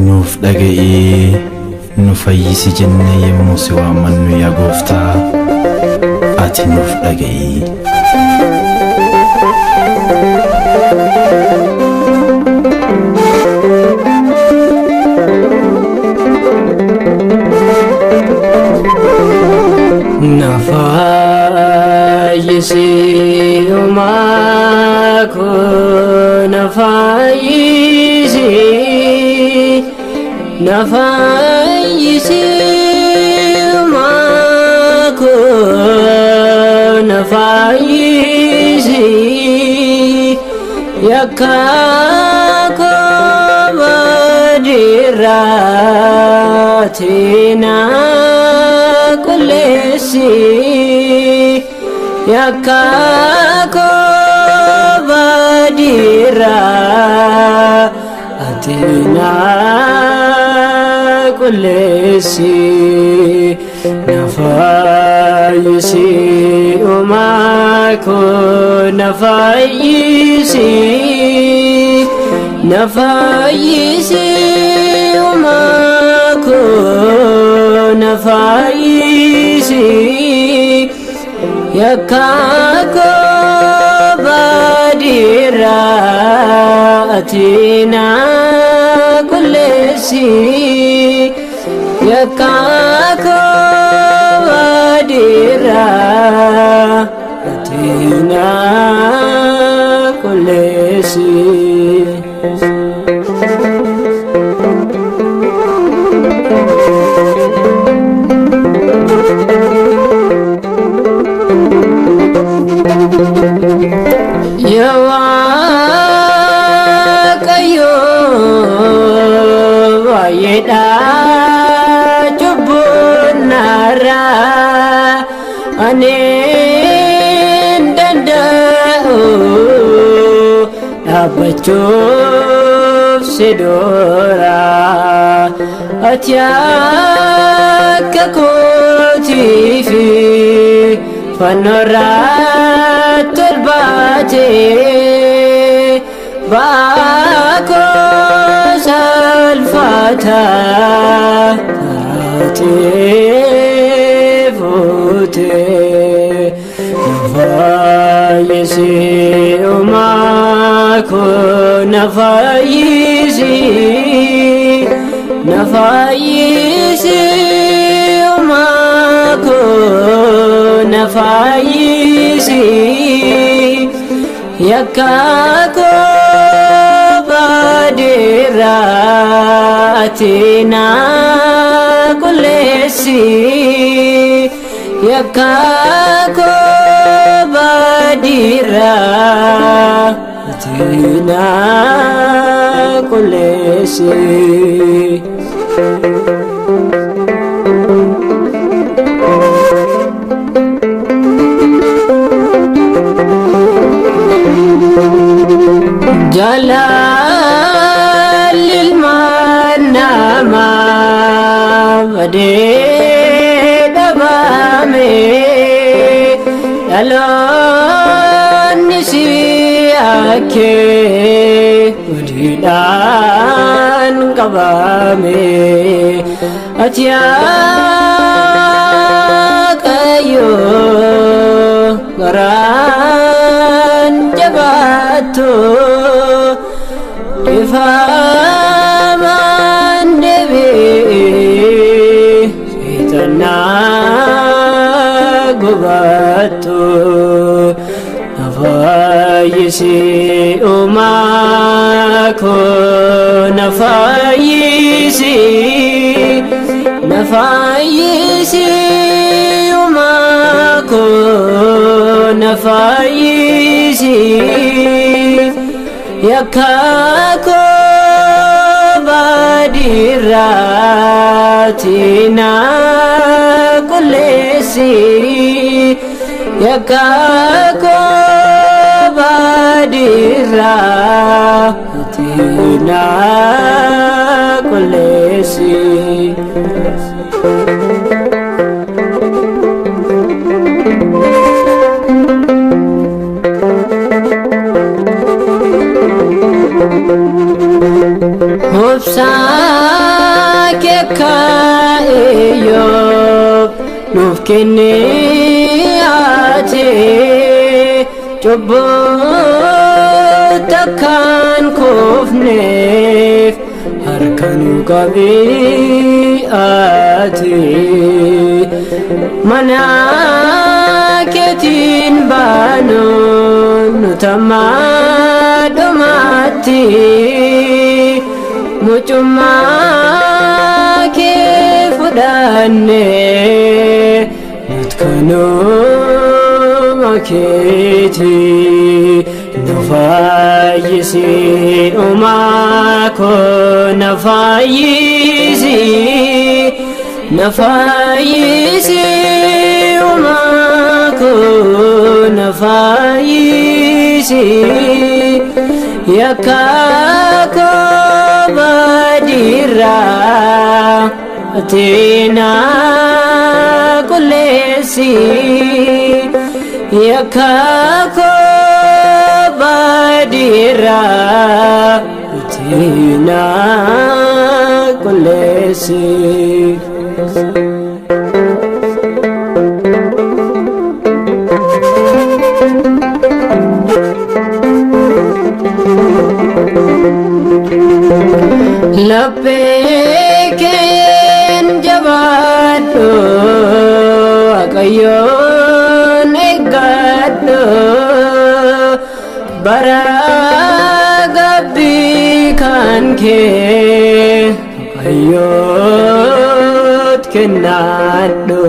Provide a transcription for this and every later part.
Nuuf dhaga'ii nu fayyisi jennee yommuu si waammannu yaa Gooftaa, ati nuuf dhaga'i. Na fayyisi uumaa koo na fayyisi, na fayyisi uumaa koo na fayyisi, yakka koo badiirraati na qulleessi, yakka koo badiirraa ati na qulleessi, na fayyisi uumaa koo na fayyisi, na fayyisi uumaa koo na fayyisi, yakka koo badiirraa ati na qulleessi, yakka koo badiirraa ati na qulleessi. Yaa Waaqayyo, baay'eedha cubbuun narraa, ani hin danda'u dhaabbachuuf si dura. Ati akka kootii fi fannoorratti ol baatee baakoo salfataa taatee fuutee, na fayyisi uumaa koo na fayyisi, na fayyisi uumaa koo na fayyisi, yakka koo badiirraa ati na qulleessi, yakka koo badiirraa ati na qulleessi. Jaalalli ilmaan namaa badee dhabame, dhaloonni si akkee hojiidhaan qabame. Ati Waaqayyo garaan jabaattu dhiifamaan deebi'ee seexanaa gubattu, na fayyisi uumaa koo na fayyisi, na fayyisi uumaa koo na fayyisi, yakka koo badiirraati na qulleessi, yakka koo badiirraati na qulleessi. Obsaa kee kaayyoo nuuf kennee ati cubbuu takkaan kufneef harka nu qabii ati mana keetiin baanu nu tammaa dhumaatti mucummaa kee fudhanne nut kanuma keeti nu fayyisi uumaa koo na fayyisi na fayyisi uumaa koo na fayyisi yakka koo badiirraa ati na qulleessi yakka koo badiirraa ati na qulleessi. Laphee keen jabaadhu Waaqayyoon eeggadhu bara gabbii kan kee Waaqayyoot kennadhu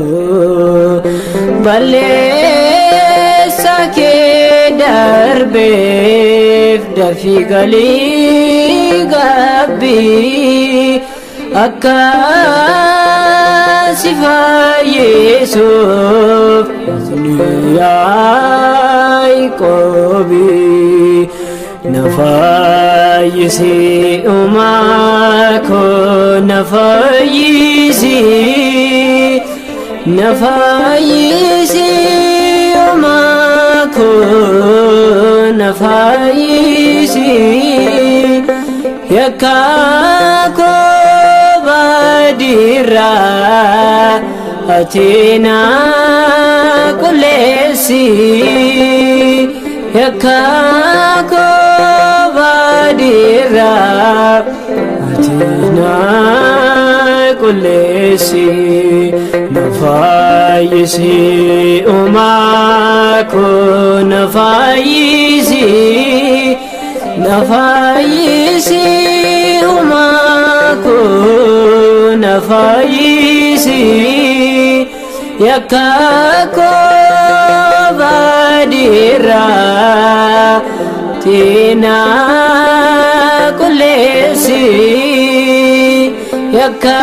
balleessa kee darbeef dafii galii gabbii akka si fayyisuuf ni Yaaqoobii na fayyisi uumaa koo na fayyisi na fayyisi uumaa koo na fayyisi yakka koo badiirraa ati na qulleessi yakka koo badiirraa ati na qulleessi na fayyisi uumaa koo na fayyisi na fayyisi uumaa koo na fayyisi yakka koo badiirraa ati na qulleessi yakka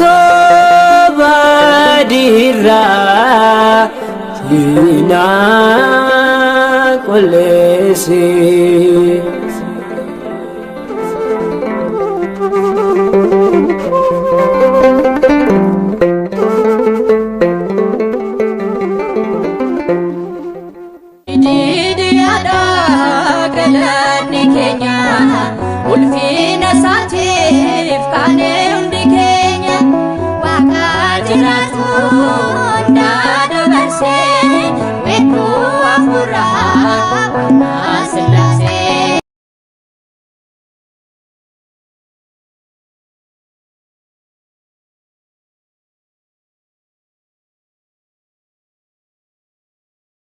koo badiirraa ati na qulleessi. Didiyaadha galanni keenya ulfina isaatiif kaane hundi keenya waaqa jiraatu hundaa dabarsee weedduu hafuuraa